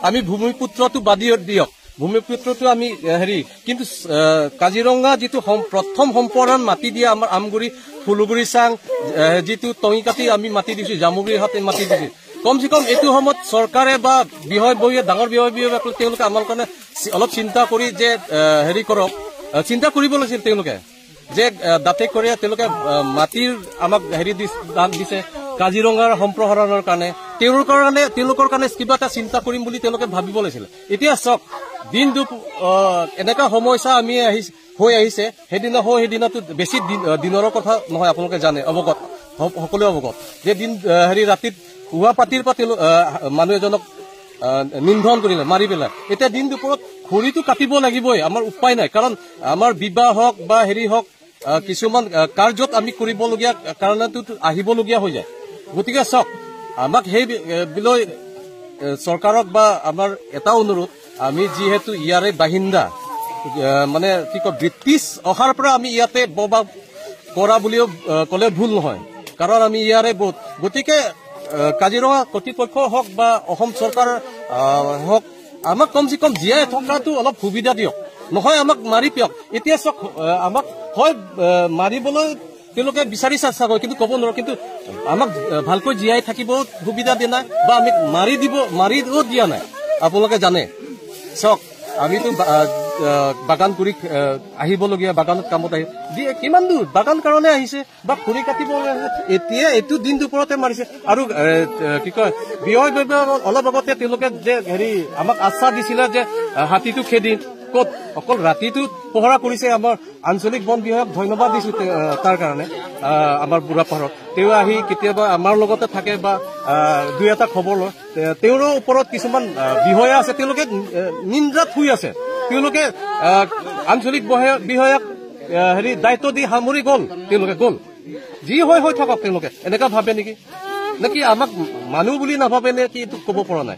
আমি ভূমিপুত্ৰটো বাদ দিয়ক, ভূমিপুত্ৰটো আমি হেৰি, কিন্তু কাজিৰঙা যিটো প্ৰথম সম্প্ৰসাৰণ মাটি দিয়া আমাৰ আমগুৰি, ফুলগুৰি চাং, যিটো টঙিকাটি আমি মাটি দিছো, জামুগুৰি হাতে মাটি দিছো, কমচে কম এইটো সময়ত চৰকাৰে বা বিষয়ববীয়া, ডাঙৰ বিষয়ববীয়া তেওঁলোকে আমাৰ কাৰণে অলপ চিন্তা কৰি যে হেৰি কৰক, চিন্তা কৰিব লাগিছিল তেওঁলোকে যে দাঁতে কৰি তেওঁলোকে মাটিৰ আমাক হেৰি দান দিছে কাজিৰঙাৰ সম্প্ৰসাৰণৰ কাৰণে, তেওঁলোকৰ কাৰণে কিবা এটা চিন্তা কৰিম বুলি তেওঁলোকে ভাবিব লাগিছিল। এতিয়া চাওক, দিন এনেকুৱা সমস্যা আমি হৈ আহিছে, সেইদিনাটো বেছি দিনৰৰ কথা নহয়, আপোনালোকে জানে, অৱগত, সকলোৱে অৱগত যে দিন হেৰি ৰাতিত পুৱা পাতিৰ পৰা তেওঁলোক মানুহ এজনক নিন্ধন কৰিলে, মাৰি পেলাই। এতিয়া দিন দুপৰত খৰিটো কাটিব লাগিবই, আমাৰ উপায় নাই। কাৰণ আমাৰ বিবাহ হওক বা হেৰি হওক, কিছুমান কাৰ্যত আমি কৰিবলগীয়া কাৰণেতো আহিবলগীয়া হৈ যায়। গতিকে চাওক, আমাক সেই বিলৈ চৰকাৰক বা আমাৰ এটা অনুৰোধ, আমি যিহেতু ইয়াৰে বাসিন্দা, মানে কি কয়, ব্ৰিটিছ অহাৰ পৰা আমি ইয়াতে বসবাস কৰা বুলিও ক'লে ভুল নহয়, কাৰণ আমি ইয়াৰে বহুত। গতিকে কাজিৰঙা কৰ্তৃপক্ষ হওক বা অসম চৰকাৰ হওক, আমাক কমচে কম জীয়াই থকাটো অলপ সুবিধা দিয়ক, নহয় আমাক মাৰি পিয়ক। এতিয়া চাওক, আমাক হয় মাৰিবলৈ তেওঁলোকে বিচাৰিছে চাগৈ, কিন্তু ক'ব নোৱাৰো, কিন্তু আমাক ভালকৈ জীয়াই থাকিব সুবিধা দিয়া নাই বা আমি মাৰিও দিয়া নাই, আপোনালোকে জানে। চাওক, আমিতো বাগান কৰি আহিবলগীয়া, বাগানত কামত আহি কিমান দূৰ বাগান কাৰণে আহিছে বা খৰি কাটিব, এতিয়া এইটো দিন দুপৰতে মাৰিছে। আৰু কি কয়, বিষয়ববীয়া অলপ আগতে তেওঁলোকে যে হেৰি আমাক আশ্বাস দিছিলে যে হাতীটো খেদিম, ক'ত অকল ৰাতিটো পহৰা কৰিছে। আমাৰ আঞ্চলিক বন বিভাগক ধন্যবাদ দিছো তাৰ কাৰণে। আমাৰ বুঢ়া পাহাৰত তেওঁ আহি কেতিয়াবা আমাৰ লগতে থাকে বা দুই এটা খবৰ লয়। তেওঁৰো ওপৰত কিছুমান বিষয়া আছে, তেওঁলোকে নিন্দ্ৰাত শুই আছে, তেওঁলোকে আঞ্চলিক বিষয়াক হেৰি দায়িত্ব দি সামৰি গ'ল, তেওঁলোকে গ'ল, যি হয় হৈ থাকক। তেওঁলোকে এনেকুৱা ভাবে নেকি, নেকি আমাক মানুহ বুলি নাভাবে নে কি, এইটো ক'ব পৰা নাই।